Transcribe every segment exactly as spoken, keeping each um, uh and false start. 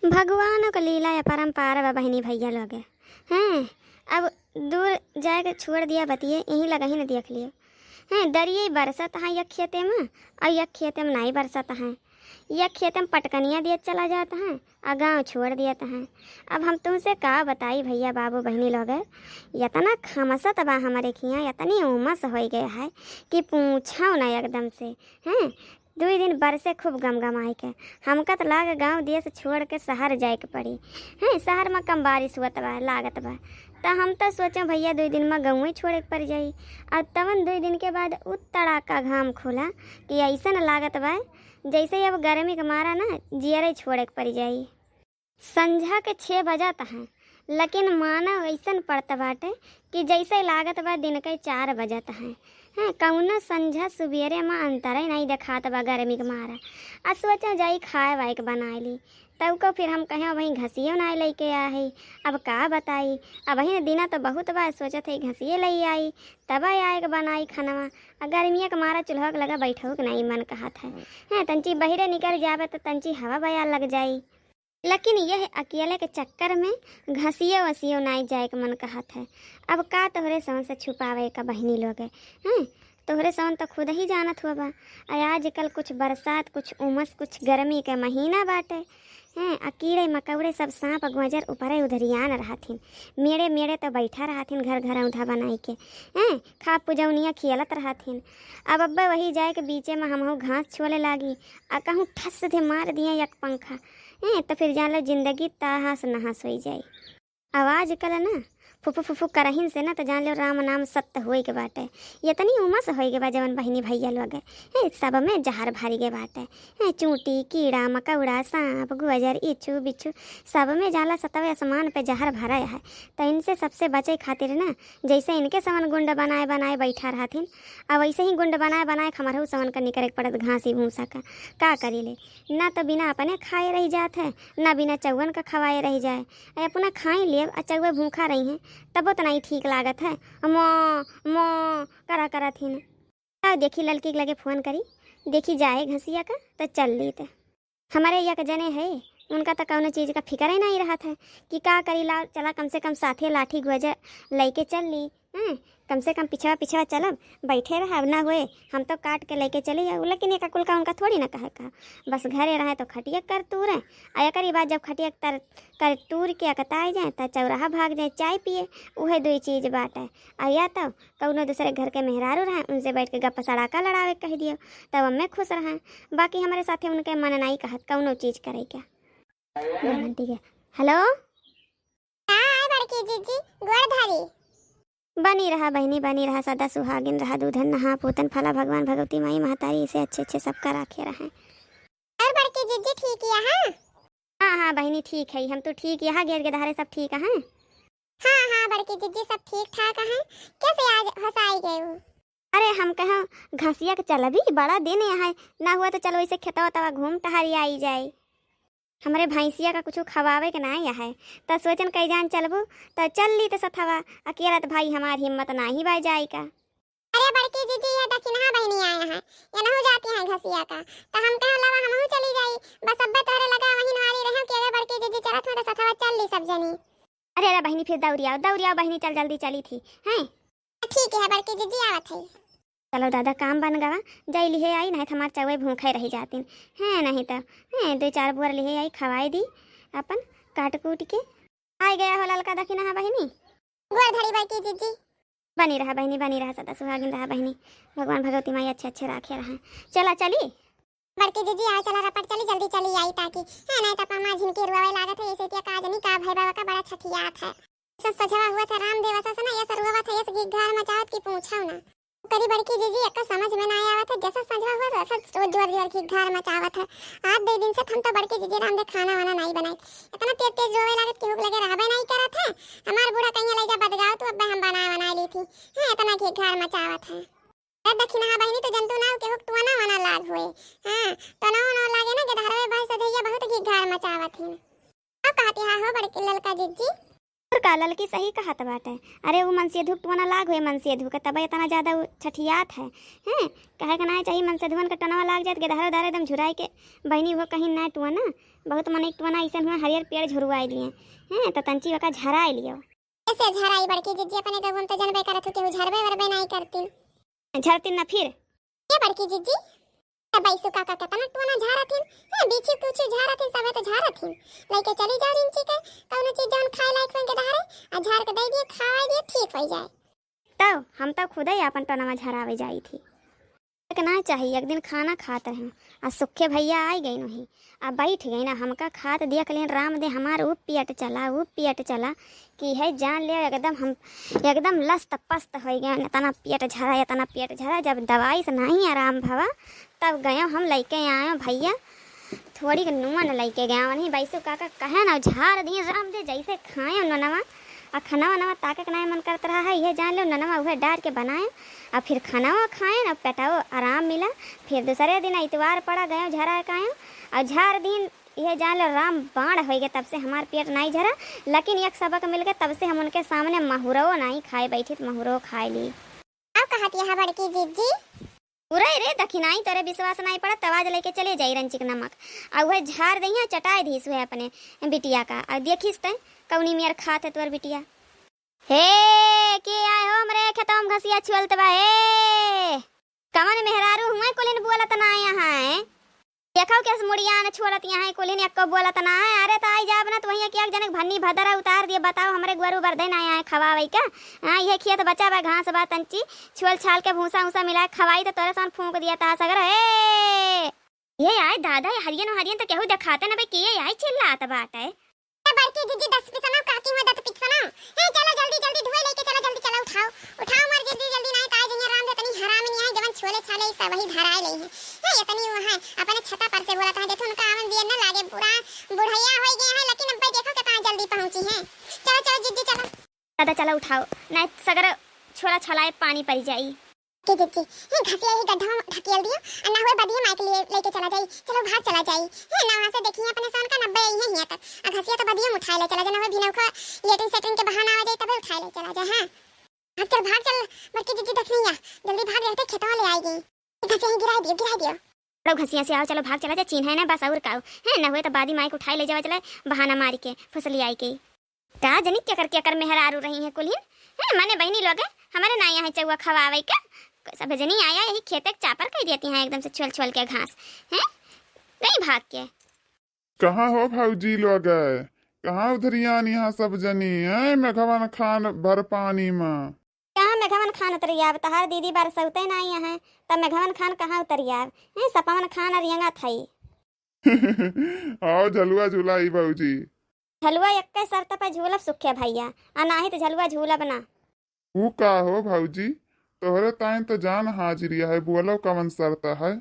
भगवानों क लीला अपरंपार बा बहिनी भइया लोगे। हैं, अब दूर जाए के छोड़ दिया बतिये, यहीं लगही न देख लियो। हैं, दरिये बरसत हैं एक खेते में और एक खेते में नाहीं बरसत हैं। एक खेते में पटकनिया दियत चला जात हैं और गाँव छोड़ दियत हैं। अब हम तुमसे का बताई भइया बाबू बहिनी लोगे, इतना घमसत बा हमरे खियाँ, इतनी उमस होइ गए है कि पूछो ना एकदम से। हैं, दुई दिन बरसे खूब गमगमाए के। हमका त लाग गाँव देश छोड़ के शहर जाए के पड़ी। हैं, शहर में कम बारिश हुअत बा, लागत बा। त हम त सोचे भइया दुई दिन में गाँवे छोड़े के पड़ जाई। और तवन दुई दिन के बाद उ तड़ाका घाम खुला कि ऐसन लागत बा जैसे अब गर्मी के मारा ना जियरे छोड़े के पड़ जाई। संझा के छः बजत हैं, लेकिन मानव ऐसन पड़त बाटे कि जैसे लागत बा दिन के चार बजत हैं। हैं, कौनो संझा सुबेरे में अंतरे नहीं देखात बा गर्मी के मारा। आ सोचा जाई खाए वाए के बनाए ली, तब को फिर हम कहे वहीं घसियो ना लेके आ है। अब का बताई, अब वहीं दिना तो बहुत बा, सोचत है घसिए ले आई, तब आए के बनाई खानवा। आ गर्मिया के मारा चूल्हा के लगा बैठो के नहीं मन कहत है। हैं, तंची बहिरे निकल जावे तो तंची हवा बयार लग जाई। लेकिन यह अकेले के चक्कर में घसियो वसियो नाई जाए के मन कहत है। अब का तोहरे सवन से छुपावे का बहिनी लोगे, हैं? तोहरे सवन तो खुद ही जानत हुआ बा। आ आजकल कुछ बरसात, कुछ उमस, कुछ गर्मी के महीना बाटे, हैं? आ कीड़े मकौड़े सब सांप गोजर ऊपरे उधरियान रहथिन, मेड़े मेड़े तो बैठा रहथिन घर घर औंधा बनाई के, हैं? खा पुजौनिया खियलत रहथिन। अब अब्बे वही जाए के बीचे में हमहू घास छोले लागी, आ कहूँ ठस दे मार दिया एक पंखा, हैं, तो फिर जान लो जिंदगी तहस नहस होइ जाई। आवाज कल ना फुफु फुफु करहिन से ना तो जान लो राम नाम सत्य होइ के बाटे। इतनी उमस होइ के बा जवन बहिनी भइया लोग है, हैं, सब में जहर भरी के बाटे। हैं, चूंटी, कीड़ा, मकौड़ा, सांप, गोजर, इच्छू, बिच्छू, सब में जान लो सतवे आसमान पे जहर भरा है। तो इनसे सबसे बचे खातिर ना जैसे इनके सवन गुंड बनाए बनाए बैठा रहथिन, आ वैसे ही गुंड बनाए बनाए खमरहू सवन का निकरे के पड़त घासी भूसा का। का करी ले, ना तो बिना अपने खाए रह जात है, ना बिना चौवन का खवाए रह जाए। आ अपना खाई लेब आ चौवे भूखा रही हैं, तबो तो नहीं ठीक लागत है। मो, मो करा करत ही न। तब देखी ललकी के लगे फोन करी, देखी जाए घसिया का तो चल लीत। हमरे एक जने है, उनका तो कौनो चीज का फिकर ही नहीं रहत है कि का करी। ला चला कम से कम साथे लाठी गोजर लइके चल ली, हैं? कम से कम पिछवा पिछवा चलब, बैठे रहब ना होए, हम तो काट के लइके चली जाऊ। लेकिन एक कुल का उनका थोड़ी ना कहे का, बस घरे रहे तो खटिया कर तूरे, आ एकरी बाद जब खटिया कर, कर तूर के अकताई जाए त चौराहा भाग जाए चाय पिए, उहे दुई चीज बाटे। आ या तो कौनो दूसरे घर के मेहरारू रहे, उनसे बैठ के गप्पा सड़ाका लड़ावे कह दियो, तब हमें खुश रहे। बाकी हमरे साथे उनके मन नाई कहत कौनो चीज करे के। हाँ, ठीक है। हेलो। का है बड़की जीजी, गोड़ धरी। बनी रहा बहिनी, बनी रहा, सदा सुहागिन रहा, दूधन नहा पूतन फला, भगवान भगवती माई महतारी इसे अच्छे अच्छे सबका राखे रहे। और बड़की जीजी ठीक है, हाँ? हाँ, हाँ बहिनी, ठीक है हम, तू ठीक, यहाँ गेर के धारे सब ठीक है। हाँ, हाँ, बड़की जीजी, सब ठीक ठाक है। कैसे आज हंसाई गए हो? अरे, हम कहा घसिया के चलबी, बड़ा दिन यहाँ ना हुआ, तो चलो इसे खेतवा तवा घूम टहरी आई जाए। हमरे भैंसिया का कुछ खवावे के ना है, त सोचन कई जान चलबू, त चल ली त सथवा, अकेला त भाई हमार हिम्मत नाही बा जाए का। अरे बड़की जीजी, ये दखिनहा बहिनी आए हैं, ये नहु जाती हैं घसिया का, त हम कहा लावा हमहू चली जाई, बस अब्बे तोहरे लगा वहीं नारी रहे कि अरे बड़की जीजी चलत हो त सथवा चल ली सब जनी। अरे, अरे बहिनी, फिर दौड़ियाओ, दौड़ियाओ बहिनी, चल जल्दी चली थी, हैं? ठीक है बड़की जीजी, आवत है। चलो दादा, काम बन गवा, जाई लिहे आई, नहीं तो हमार चौवे भूखे रह जातिन, हैं? नहीं तो, हैं, दो चार बोर लिहे आई, खवाई दी, अपन काट कूट के। आ गया हो ललका दखिनहा बहिनी। गोड़ धरी बड़की जीजी। बनी रहा बहिनी, बनी रहा, सदा सुहागिन रहा बहिनी। भगवान भगवती माई अच्छे अच्छे राखे रहे। चला चली। बड़की जीजी, आओ चला रपट चली, जल्दी चली आई ताकि, है ना, तब अम्मा झिनकी रुआवे लागत है, ऐसे क्या का जनी का भय बाबा का बड़ा छठियात है। सब सजवा हुआ था रामदेव, ऐसा से ना, ऐसा रुआवा था, ऐसा घिघार मचावत की पूछो ना। करी बड़की जीजी, एक समझ में ना आवत है, जैसा सजवा हुआ था, ऐसा जोर जोर जोर घिघार मचावत है। आज दो दिन से हम तो बड़की जीजी रामदेव खाना वाना नहीं बनाई, इतना तेज तेज रोवे लागत कि हुक लगे रहबे नहीं करत है। हमार बूढ़ा कहीं ले जा बदगाव, तू अब हम बनाए बनाए ली थी, है, इतना घिघार मचावत है। ए दखिनहा बहिनी, तो जंतु नाव के हुक टोना वना लाग होए। हाँ, टोना वना लागे ना, गदहरवे भाई सधैया बहुत घिघार मचावत हिन। का कहती हा हो बड़की ललका जीजी? और का, ललकी सही कहत बाटे। अरे, उ मनसेधु के टोना लाग होए, मनसेधु के, तब एतना ज्यादा उ छठियात है। हैं, कहे के नाहीं चाही, मनसेधुअन के टोनवा लाग जात, गेदहरे उदहरे एकदम झुराई के बहिनी, उहो कहीं ना टोना। बहुत मनई के टोना अइसन हुआ, हरियर पेड़ झुरवाई लिए। हैं, त तंची ओका झराई लियो। कैसे झराई बड़की जिज्जी, अपने गबुन त जनबे करत हो, केहू झरबे वरबे नाहीं करतीन। झरतीन ना फिर। ए बड़की जिज्जी, ए बैसू काका केतना टोना झारत हिन, ए बीछी कुछू झारत हिन, सबे त झारत हिन। लइके चली जाओ रिंची के, कउनो चीज जउन खाए लायक होइके धारे, आ झार के दइ दिए, खवाई दिए, ठीक होइ जाए। तब हम त खुदे आपन टोनवा झरावे जाई थी। एक ना चाही, एक दिन खाना खात रहे, आ सुखे भइया आइ गइन वहीं, आ बैठ गइन, हमका खात देख लेन, राम दे हमार ऊ पेट चला, ऊ पेट चला, कि है जान ले एकदम हम एकदम लस्त पस्त होइ गए, एतना पेट झरा, एतना पेट झरा। जब दवाई से नाहीं आराम भवा, तब गयो हम लइके आयो भइया, थोड़ी के नून लइके गयो, वहीं बैसू काका कहे ना झार दिए राम दे, जैसे खायो ननवा, आ खाना वाना ताके के नाहीं मन करत रहा है, ये जान लो ननवा उहे डार के बनायो, आ फिर खाना खायो ना, पेटवो आराम मिला। फिर दूसरे दिन इतवार पड़ा, गयो झरा के आयो, और झार दिन ये जान लो राम बाण होइ गए, तब से हमार पेट नाहीं झरा, लेकिन एक सबक मिल गए, तब से हम उनके सामने महुरवो नाहीं खाए बैठी, त महुरवो खाए ली। अब कहत यह बड़की जिज्जी। उरे रे दखिनाई, तोरे विश्वास नाहीं पड़ा, तब आज लइके चले जाई रंचिक नमक, आ उहे झार दइया, चटाए दीस उहे अपने बिटिया का, आ देखिस तैं कउनी मेर खात है तोर बिटिया। हे, के आए हो हमरे खेतवा में घसिया छुअलत बा, हे? कवन मेहरारू हुए कुलिन बोलत ना आया है? देखो केस मुड़िया न छोड़त यहाँ कुलिन, एक्को बोलत ना है। अरे त आई जाब ना त वहीं के एक जने के भन्नी भदरा उतार दिए। बताओ हमरे गोरू बरदे ना आया है खवावे का? हाँ, ये खेत बचा बा, घास बा, तंची छोल छाल के भूसा उसा मिला के खवाई त तोरे सन फूंक दिया ता सगर। हे, ये आए दादा, ये हरियन हरियन त केहू देखाते ना बे, के ये आए चिल्लात बाटे। ए बड़की जिज्जी, दस पिसना काकी हुआ, दस पिसना। ए, चलो जल्दी, जल्दी धोए लइके चलो, जल्दी चलो, उठाओ, उठाओ मर जल्दी, जल्दी, नाहीं त आज यहाँ राम दे तनी हरामी नहीं आए, जवन छोले छाले ई सब वही धराए लई है। ए, ये तनी वो है, अपने छता पर से बोलत है, देखो उनका आवन दिए न लागे, पूरा बुढ़ैया होइ गए हैं, लेकिन अब भाई देखो कितना जल्दी पहुँची हैं। चलो, चलो जिज्जी, चलो। दादा, चलो उठाओ, नाहीं सगर छोला छलाए पानी पड़ जाई। के जिज्जी, हे घसिया यही गड्ढा में ढकेल दियो, आ ना हुए बदिये माइक लिए लेके चला जाई। चलो भाग चला जाई। हे ना वहाँ से देखिए अपने सन का नब्बे आई है हियाँ तक। आ घसिया तो बदिये में उठाए ले चला जाना हुए बिना उखा लेटरिन सेटरिन के बहाना आ जाए तबे उठाए ले चला जाए। हाँ। भाग चल, भाग चल, बड़की जिज्जी दखिनैया, जल्दी भाग, रहते खेतवा ले आएगी। घसिया ही गिरा दियो, गिरा दियो। चलो घसिया से आओ, चलो भाग चला जाए, चीन्हे ना बस और काऊ। हे ना हुए तो बादी माइक उठाए ले जावा चला, बहाना मारी के, फुसली आई के। का जनी केकर केकर मेहरारू रही हैं कुलिन? हैं, माने बहिनी लोग, हमरे ना यहाँ चौवा खवावे का, सब जनी आया यही खेते के चापर कर देती हैं एकदम से छोल छोल के घास, हैं, गई भाग के। कहाँ हो भौजी लोग, कहाँ उधरियान यहाँ सब जनी, हैं, मेघवन खान भर पानी मा? कहाँ मेघवन खान उतरियाब, तहार दीदी बरसौते ना यहाँ, तब मेघवन खान कहाँ उतरियाब, हैं, सपवन खान अरियंगा थई। आओ झलुआ झुलाई भौजी। झलुआ एक्के शर्त पे झूलब सुखे भैया, आ नाहीं त झलुआ झूलब ना। ऊ का हो भौजी, तोहरे ताईं त जान हाजिर है, बोलो कवन शर्त है?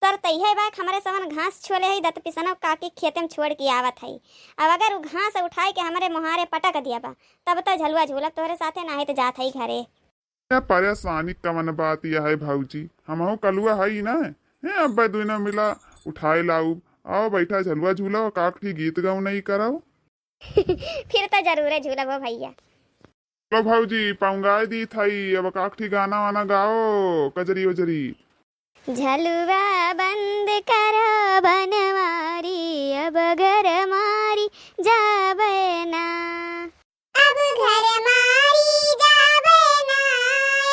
शर्त इहे बा कि हमरे सवन घास छोले है, दत पिसनो काकी खेते में छोड़ के आवत है। अब अगर ऊ घास उठाई के हमरे मुहारे पटक दिया बा, तब त झलुआ झूलब तोहरे साथे, नाहीं त जात है घरे। ए परेशानी कवन बात यह है भौजी, हमहू कलुआ हई ना। हे अब्बे दुइनो मिला उठाए लाउब। आओ बैठा झलुआ झूलो, काकठी गीत गौनई करो। फिर तो जरूरे झूलब हो भैया। लो भौजी, पौंगाए दी थई, अब काकठी गाना वाना गाओ, कजरी ओजरी। झलुआ बंद करा बनवारी, अब घर मारी जाबे ना। अब घर मारी जाबे ना,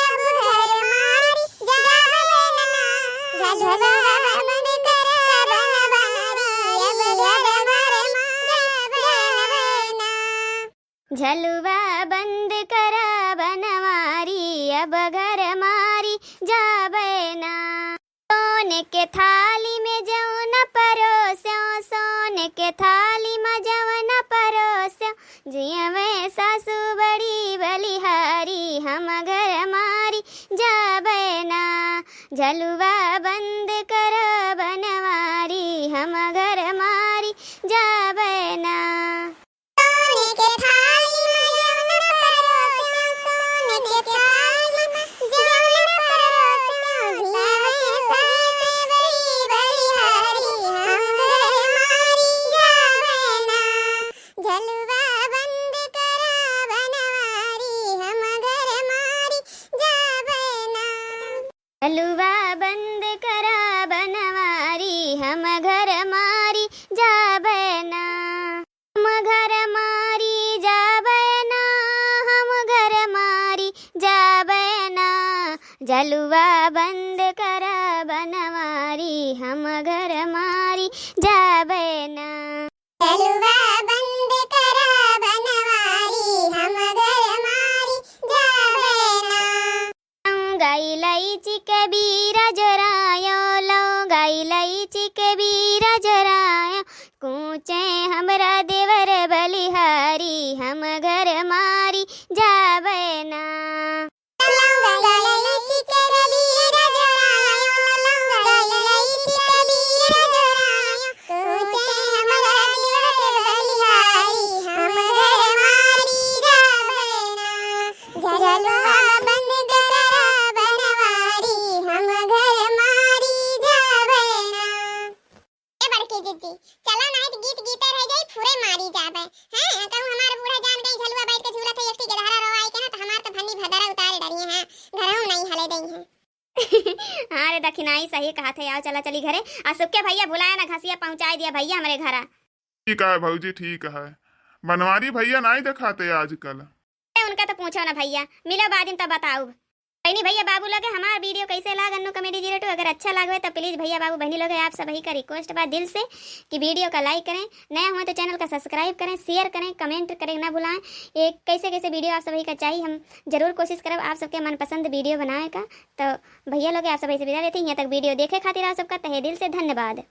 अब घर मारी जाबे ना। झलुआ बंद करा बनवारी, अब घर मारी जाबे ना। झलुआ बंद करा बनवारी, अब घर मारी जाबे ना। सोन के थाली में जौन परोस्यो, सोन के थाली में जौन परोस्यो, जियवे सासू बड़ी बलिहारी, हम घर मारी जाबे ना। झलुआ बंद करा बनवारी, हम घर मारी जाबे ना। सोने के थाली में जौन परोस्यो, सोने के थाली में जौन परोस्यो, जियवे सासू बड़ी बलिहारी, हम घर मारी जाबे ना। झलुआ बंद करा झलुआ बंद करा बनवारी, हम घर मारी जाबे ना। हम घर मारी जाबे ना, हम घर मारी जाबे ना। झलुआ बंद करा बनवारी, हम घर मारी जाबे ना। झलुआ बंद करा बनवारी, हम घर मारी जाबे ना। लौंग इलायची के बीरा जोरायो, लौंग इलायची के बीरा जोरायो, कूचे हमरा देवर बलिहारी, हम घर मारी जाबे ना। लौंग इलायची के बीरा जोरायो, लौंग इलायची के बीरा जोरायो, कूचे हमरा देवर बलिहारी, हम घर मारी जाबे ना। झलुआ बंद करा बनवारी, हम घर मारी जाबे ना। ए बड़की जिज्जी, चला नाहीं त गीत गीते रह जाई, फुरे मारी जाबे। हैं, कहूँ हमार बूढ़ा जान गई झलुआ बैठ के झूलत है, एक ठी गेदहरा रोवाई के ना, त हमार त भन्नी भदरा उतारे डरिए हैं, घरहूँ नाहीं हले दई हैं। हाँ रे दखिनाई, सही कहत है। आओ चला चली घरे। आ सुक्के भइया भुलाया ना, घसिया पहुँचाई दिया भइया हमरे घरा। ठीक है भौजी, ठीक है। बनवारी भइया नाहीं देखाते आजकल। अरे उनका तो पूछो ना भइया, मिलो बाद में तब बताउब। बहिनी भइया बाबू लोगे हमार video कैसे लाग अन्नू comedy zero two, अगर अच्छा लागवे तो please भइया बाबू बहिनी लोगे आप सबही का request बा दिल से कि video का like करें, नया हुए तो channel का subscribe करें, share करें, comment करें ना भुलाएं। ये कैसे कैसे video आप सबही का चाहिए, हम जरूर कोशिश करब आप सबके मनपसंद video बनावे का। तो भइया लोगे आप सबही से विदा लेते हैं, यहाँ तक video देखे खातिर आप सबका तहे दिल से धन्यवाद।